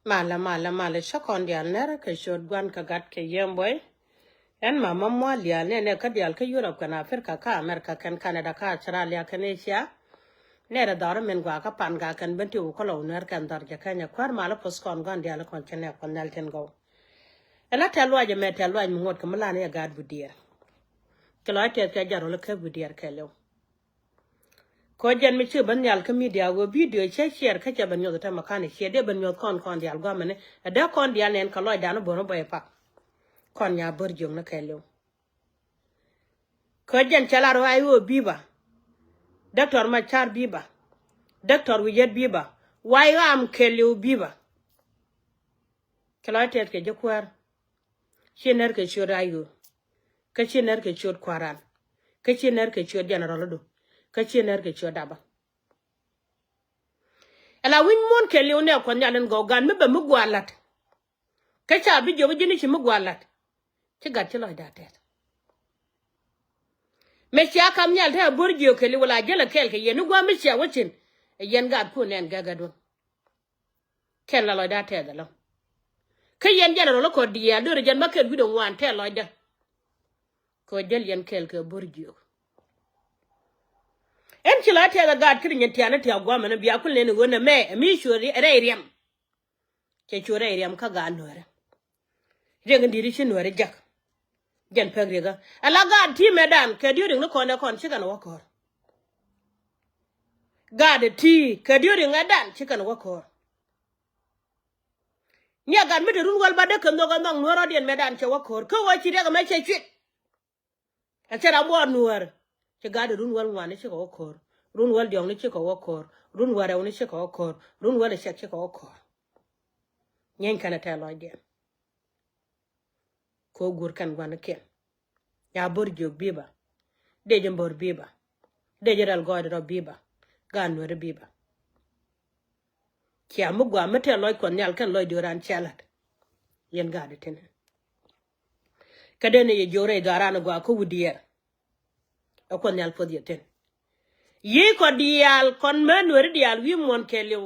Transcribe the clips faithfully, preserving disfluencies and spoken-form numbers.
Malɛ, malɛ, malɛ, cä kɔn diaal nɛr kɛ ciöt Gua̱n kɛ Gat kɛ Yiëë Buɔy. Ɛn mama mual diaal nɛnɛ kä diaal kä Europe kɛn Africa kä America kɛn Canada kä Australia kɛn Asia. Nɛrɛ dhɔr min gua kä pan ga kɛn ben ti wä kä lɔw nɛr kɛn dhɔr jɛ Kenya kuäär malä puth kɔn gua̱n diaal kɔn cɛ nɛ kɔn nhial tin gɔw. Ɛn a tɛl luac ɛmɛ tɛl luac mi ŋuɔt kɛ mi lan i̱ ɛ gaat wi̱diɛɛr. Kɛ lɔc tɛth kɛ jɛ rol kä wi̱diɛɛr kɛɛliw. Kɔ jɛn mi ci ben nhial kä media wee video cɛ share kä cɛ ben nyuɔth tɛmɛ kan share dee ben nyuɔth kɔn kɔn diaal guamɛni. Ɛ dee kɔn diaal nɛn kɛ lɔcdan bä ni bɔy pak. Kɔn nya bär jiök ni kɛɛliw. Kɔ jɛn cɛ lar wai wee biba. Doctor Machar biba. Doctor Wi̱i̱ Yɛt biba. Wai ɣaam kɛɛliw biba. Kɛ lɔc tɛth kɛ ji̱ kuäär. Ci nɛr kɛ ciöt Ayö. Kä ci nɛr kɛ ciöt Kuaran. Kä ci nɛr kɛ ciöt General Odo. Kä ci nɛr kɛ ciöt Daba. Ɛla wi̱ny muɔ̱n kɛɛliw nɛ kuɔth nhial in gɔw gan mi bɛ mi gua̱a̱ la̱t. Kä ca bi jiök ji̱n i̱ ci mi gua̱a̱ la̱t. Ci gat ci lɔcda tɛth. Mëë cia kam nhial te a bo̱r jiök kɛɛliw wala jälɛ kɛɛl kɛ yɛn ni gua̱a̱ mi cia wä cin. Ɛ yɛn gat kun nɛn gɛgɛdun. Kɛn la lɔcda tɛth ɛlɔ. Kä yɛn jɛn a rɔl kä kɔt diaal do̱r jɛn ma kɛn wi̱cdɛ ŋuan tɛth lɔcdä. Kɛ ɣöö jäl yɛn kɛɛl kɛ bo̱r jiök. Ɛn ci la tɛth ɛ gaat kiri nyɛn tiaani tiak guamɛn bia kul nɛn ɣöö nɛ mɛ ɛ mi cuɛ rɛy riɛm. Cɛ cuɛ rɛy riɛm kä gaat nuäärä. Riɛk in di̱i̱t ci nuäärä jäk. Jɛn pek riɛkä. Ala gaat ti mɛtdan kɛ diöriŋ ni kɔn ɛ kɔn cikɛn wä kɔr. Gaat ti kɛ diöriŋ ɛtdan cikɛn wä kɔr. Nia gat mi te run wäl ba dee kɛ nhök ɛ nhɔk nuäär rɔ̱diɛn mɛtdan cɛ wä ko̱r kä wä ci riɛk ɛmɛ cɛ cuit. Ɛ cɛ ram buɔɔr nuäär. Ci gat run wäl ŋuan ni cikɛ wä ko̱r. Run wäl diɔ̱k ni cikɛ wä ko̱r. Run wäl rɛw ni cikɛ wä ko̱r. Run wäl ɛ cɛk cikɛ wä ko̱r. Nyieeny kɛn ɛ tɛ̈th lɔcdiɛn. Kɛ ɣöö guur kɛn gua̱nikiɛn. Nya bo̱r jiök bi̱i̱ ba. Dee ji̱ bo̱r bi̱i̱ ba. Dee ji̱ rɛl gɔɔydɛ rɔ bi̱i̱ ba. Gaat nuäri bi̱i̱ ba. Cia mi gua̱a̱ mi tɛ̈th lɔc kuɔth nhial kɛn lɔc diöör an cia la̱t. Yɛn gaat i̱ tini. Kä dee ni yɛ jiök rɛy dhɔaaran i̱ gɔaa kä wi̱diɛɛr. Ɛ kuɔth nhial puɔth yɛ thi̱n. Yiëë kɔ diaal kɔn mɛ nueeri diaal wi̱i̱ muɔ̱ɔ̱n kɛɛliw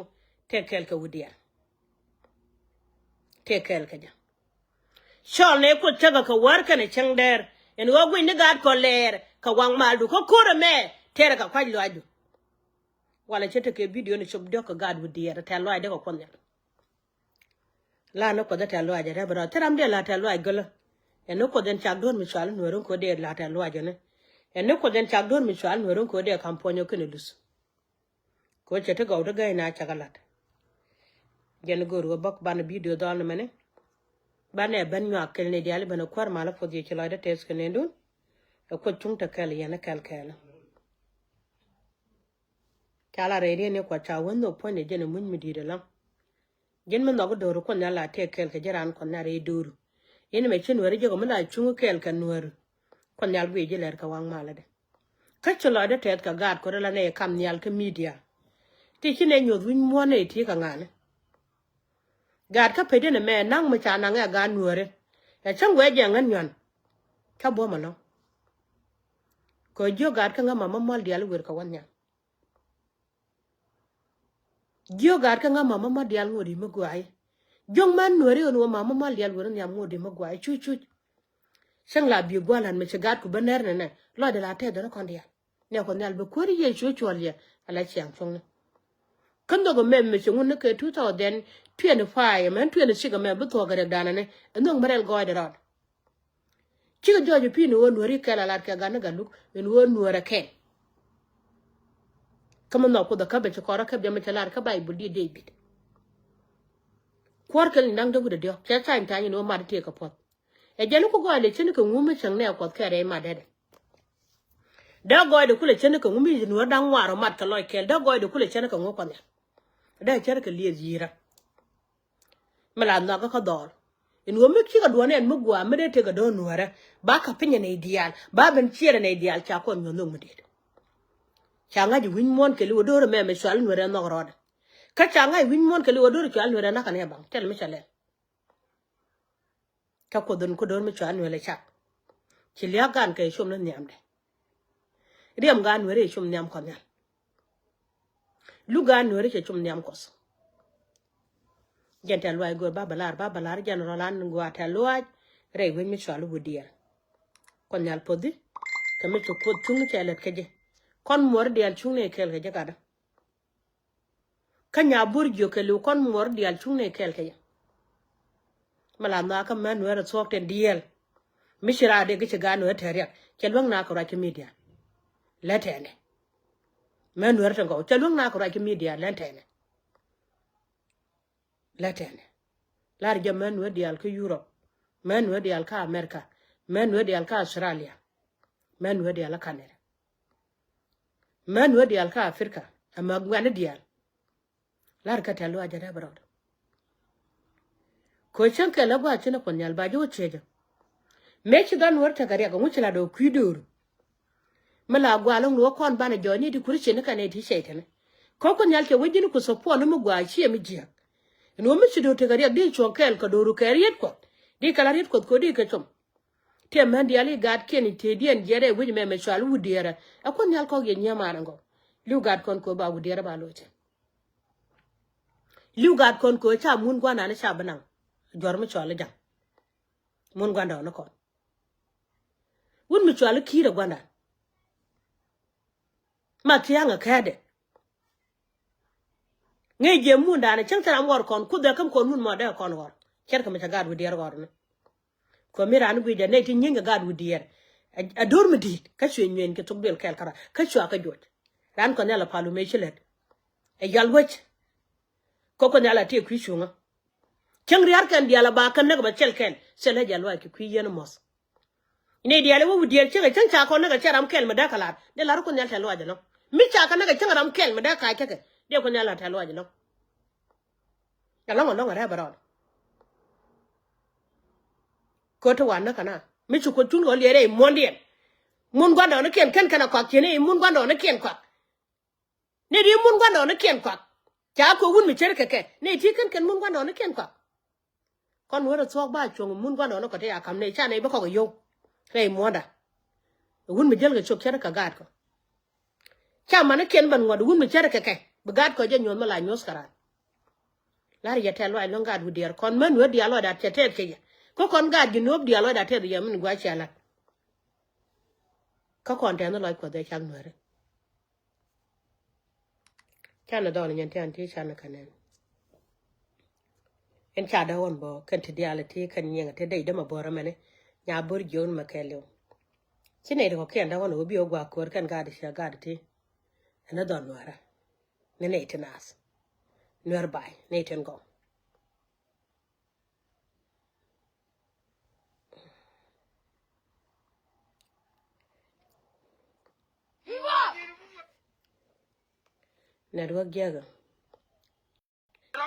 tëë kɛɛl kɛ wi̱diɛɛr. Tëë kɛɛl kɛ jɛ. Cɔl nɛ kuoth cäkä kɛ wäär kɛnɛ cäŋ dɛɛr ɛn ɣöö guic ni gaat kɔ lɛɛr kɛ waŋ maldu kä ko̱r ɛmɛ tɛɛrɛ kɛ kua̱c luaacdu. Walɛ cä tekɛ bidio ni cop diɔ̱k kɛ gaat wi̱diɛɛr tɛ̈th luaacdɛ kɛ kuɔth nhial. La ni kuɔth ɛ tɛ̈th luaac ɛ rɛp rɔ thil ram diɛ la tɛ̈th luaac gölä. Ɛn ni kuɔth ɛn cak duɔ̱ɔ̱r mi cual nueeri ko̱ dee la tɛ̈th luaac ɛn ni. Ɛn ni kuɔth ɛn cak duɔ̱ɔ̱r mi cual nueeri ko̱ dee kam puɔ̱ny ɔ kɛnɛ luth. Ko̱ cɛ ti gɔw ti gäy na cak a lat. Jɛn go̱o̱r ɣöö bäk banɛ bidio dhɔl ni mɛni. Banɛ ben nyuak kɛl ni diaal i̱ ben ɛ kuäär mal i̱ puɔth yɛ ci lɔcdä tɛth kɛ nendun. Ɛ kuoth cuŋ te kɛl yɛn i̱ kɛl kɛɛl. Ca la rɛy riet ni kuɔth ca wä nhök puɔ̱nydɛ jɛn ɛ muc mi di̱i̱t ɛlɔ̱ŋ. Ji̱n mi nhɔk i̱ do̱r kuɔth nhial la tëë kɛɛl kɛ ji̱ raan kuɔth nhial rɛy do̱r. Yɛn mɛ ci nuäri jiäk mi la cuŋ kɛɛl kɛ nuäri. Kuɔth nhial guiy ji̱ lɛr kɛ waŋ malädɛ. Kä ci lɔcdä tɛth kɛ gaat kuäärä la nɛy kam nhial kä midia. Ti ci nɛy nyuɔ̱th wi̱ny muɔ̱ɔ̱n nɛy ti kɛ ŋa̱ni. Gaat kä pecdä ni mɛ naŋ mi ca naŋ ɛ gaat nuäri. Ɛ cäŋ guɛ jɛ ŋän nyuan. Ca buɔ̱m ɛlɔ̱ŋ. Kɛ jiök gaat kä ŋä mama mual diaal i̱ wer kɛ wä nhial. Jiök gaat kä ŋä mama mual diaal ŋot i̱ mi guay. Jiök män nuäri ɣän wä mama mual diaal wer nhiam ŋot i̱ mi guay cuc cuc. Cäŋ la bi̱i̱ gua̱a̱r la̱t mi ci gaat ku bä nɛr nɛnɛ lɔcdɛ la tɛth dhɔrä kɔn diaal. Nɛ kuɔth nhial bɛ kuäär Yecu cuɔl yɛ ala ciaŋ cuɔ̱ŋni. Kä nhök ɛmɛ mi ci ŋun ni kɛ two thousand twenty five ɛmɛn twenty six ɛmɛ bi thuɔ̱k kɛ rɛkdan ɛnɛ ɛ nhök mi rɛl gɔɔydɛ rɔɔd. Cikɛ jɔɔc ɛ pi̱i̱n ɣöö nuäri kɛl a lat kɛ gat ni gat luk ɛn ɣöö nuäärɛ kɛl. Kä mi nhɔk kuoth ɛ käp ɛ ci kɔr ɛ käp jɛ mi cɛ lat kä Baibul di David. Kuäär kɛl ni naŋ Dawid ɛ diɔ̱k cɛ cany tany ɛn ɣöö mat ɛ tëëk kɛ puɔ̱th. Ɛ jɛn ni ku gɔɔydɛ cä ni kɛ ŋu mi cäŋ nɛ kuɔth kɛ rɛy mat dɛdɛ. Dee gɔɔydɛ kulɛ cä ni kɛ ŋu mi nuäär da̱ŋ ŋuaar ɔ mat kɛ lɔc kɛl dee gɔɔydɛ kulɛ cä ni kɛ ŋu kuɔth nhial. Dee cä ni kɛ lieth yi̱i̱rä. Mi la nhɔakä kä dhɔl. In ɣöö mi cikɛ duɔ̱ɔ̱r nɛn mi gua̱a̱ mi dee tekɛ do̱r nuäärä ba kä piny ɛ nɛy diaal ba ben ciɛɛr ɛ nɛy diaal ca kuɔth nyuɔ̱th nhök mi di̱i̱t. Ca ŋa̱c wi̱ny muɔ̱ɔ̱n kɛ li̱w ɛ do̱r ɛmɛ mi cual nuäärä nhɔk rɔɔdɛ. Kä ca ŋa̱c wi̱ny muɔ̱ɔ̱n kɛ li̱w ɛ do̱r cual nuäärä nakä ni ɛ baŋ tɛl mi cɛ lɛl. Kä kuoth in ku do̱r mi cual nuäärä cak. Ci lia̱a̱k gan kɛ cum ni nhiamdɛ. Riɛm gan nuäärä cum nhiam kɔn nhial. Luk gan nuäärä cɛ cum nhiam kuɔth. Jɛn tɛ̈th luac göör ba bɛ lar, ba bɛ lar jɛn rɔl an gua tɛ̈th luac rɛy wec mi cɔal i̱ Wut Diɛɛr. Kuɔth Nhial pothi kɛ mi ci Kuoth cuŋni cɛ lät kä jɛ. Kɔn muɔr diaal cuŋni kɛɛl kɛ jɛ katdä. Kä Nyabuɔr jiök kɛ li̱w kɔn muɔr diaal cuŋni kɛɛl kɛ jɛ. Mi la nhɔakä män Nuɛɛr ɛ thuɔ̱k tin diɛɛl. Mi ci raadɛ ki ci gaat Nuɛɛr te riɛk cɛ luäŋ na kɛ ruac kä midia. Lät tɛnɛ. Män Nuɛɛr tin gɔw cɛ luäŋ na kɛ ruac kä midia lät tɛnɛ. Lät tɛnɛ. Lar jɛ män Nuɛɛr diaal kä Europe, män Nuɛɛr diaal kä America, män Nuɛɛr diaal kä Australia, män Nuɛɛr diaal kä Canada, män Nuɛɛr diaal kä Africa, ama guɛni diaal. Lar kä tɛ̈th luac jɛ rɛp rɔɔd. Kɛ cäŋ kɛl a gua̱a̱th cin a Kuɔth Nhial ba ji̱ wä ciecä. Mëë ci gaat Nuɛɛr tekɛ riɛk ɛŋu ci la dɔ̱k kui̱ döör. Mi la gua̱a̱ lɔ̱ŋ ni wä kɔn banɛ jɔɔc ni ti kuri cin ni kɛ nɛy ti cɛy tɛnɛ. Kä Kuoth Nhial cɛ wä ji̱n ku support ni mi gua̱a̱ ciɛ mi jiääk. Ɛn ɣöö mi ci do̱r tekɛ riɛk di cuɔ̱ŋ kɛɛl kɛ do̱ru kɛ riet Kuɔth di kɛ la riet Kuɔth kɛ di kɛ com. Tiɛ män diaal i̱ gaatkiɛn i̱ tëëdiɛn jiɛt ɛ wi̱c mɛmɛ cɔal i̱ Wut Diɛɛrä. Ɛ Kuoth Nhial kɔk yɛ nyiee man ɛŋɔ. Li̱w gaatkɔn kɛ ɣöö ba Wut Diɛɛrä ba loc cɛ. Li̱w gaatkɔn kɛ ɣöö ca mun gua̱ndan i̱ ca bi naŋ. Juɔ̱r mi cɔal i̱ ja̱ŋ. Mun gua̱ndɔɔŋnikɔn. Wut mi cɔal i̱ Ki̱i̱r ɛ gua̱ndan. Ma thia̱a̱ŋ ɛ kɛɛdɛ. Ŋäc jiɛ mundan ɛ cäŋ thil ram ɣɔr kɔn kuoth ɛ käm kɔn mun mɔ dee kɔn ɣɔr. Ce̱tkɛ mi cɛ gaat Wut Diɛɛr ɣɔr ni. Kɛ mi raan guic ɛ nɛy ti nyieny kɛ gaat Wut Diɛɛr. Ɛ do̱r mi di̱i̱t kä cuɛ nyuɛn kɛ thok duël kɛɛl kä ran kä cua kä juɔc. Raan Kuɔth Nhial ɛ pal wä mëë ci lät. Ɛ yal wec. Kä Kuɔth Nhial a tëë kui̱ cuŋä. Cäŋ ria̱rkɛn diaal a ba kän näk bɛ thil kɛn thil ɛ jɛ luaac kɛ kui̱ yien muɔ̱th. Ni diaal i̱ wä Wut Diɛɛr cäŋ ɛ cäŋ ca kɔn näk ɛ cɛ ram kɛl mi dee kɛ lar dee lar Kuoth Nhial tɛ̈th luaac ɛlɔ̱ŋ. Mi ca kɛ näk ɛ cäŋ ram kɛl mi dee ka̱a̱c kä kɛ dee Kuoth Nhial a tɛ̈th luaac ɛlɔ̱ŋ. Ɛlɔ̱ŋ ɛlɔ̱ŋ ɛ rɛp ɛ rɔɔd. Köt ti wan näk kɛ na mi ci Kuoth cun kɛ wä liɛɛr ɛ i̱ muɔ̱ndiɛn. Mun gua̱ndɔɔŋnikiɛn kän kɛn a kɔak ciën ɛ i̱ mun gua̱ndɔɔŋnikiɛn kɔak. Ni di mun gua̱ndɔɔŋnikiɛn kɔak. Ca kɛ wut mi ce̱tkɛ kɛ ni ti kän kɛn mun gua̱ndɔɔŋnikiɛn kɔak. Kɔn wä rɔ thuɔ̱k ba cuɔ̱ŋ mun gua̱ndɔɔŋni kɔ ti a ka̱m ni ca nɛy bi kɔk a yio̱w. Rɛy muɔ̱ɔ̱nda. Wut mi jäl kɛ cop ce̱tkɛ gaat kɔ. Ca manikiɛn ben ŋuɔ̱t wut mi ce̱tkɛ kɛ bi gaat kɔ jɛ nyuɔ̱th mi la nyuɔ̱th kɛ raan. Lar yɛ tɛ̈th luaac lɔ̱ŋ gaat Wut Diɛɛr kɔn män Nuɛɛr diaal lɔcda tɛth tɛth kɛ yɛ. Kä kɔn gaat Jinub diaal lɔcda tɛth yɛ min gua̱c cɛ la̱t. Kä kɔn tɛth ni lɔc Kuɔth ɛ cak Nuɛɛri. Canɛ dhɔl nyɛn ti an ti canɛ kɛ nɛn. Ɛn ca dee ɣɔn bä kɛn ti diaal ti kɛn nyiɛŋ ti dec dämɛ bä rɛ mɛni. Nya bör jiön mɛ kɛɛliw. Ci nɛy ti kɔ̱kiɛn dee ɣɔn ɣöö bi ɣä gua̱a̱k köör kɛn gaat ti cia gaat ti. Ɛn ɛ dhɔl Nuɛɛrä ni nɛy ti naath. Nuɛɛr bay nɛy tin gɔw. Network jiäkä.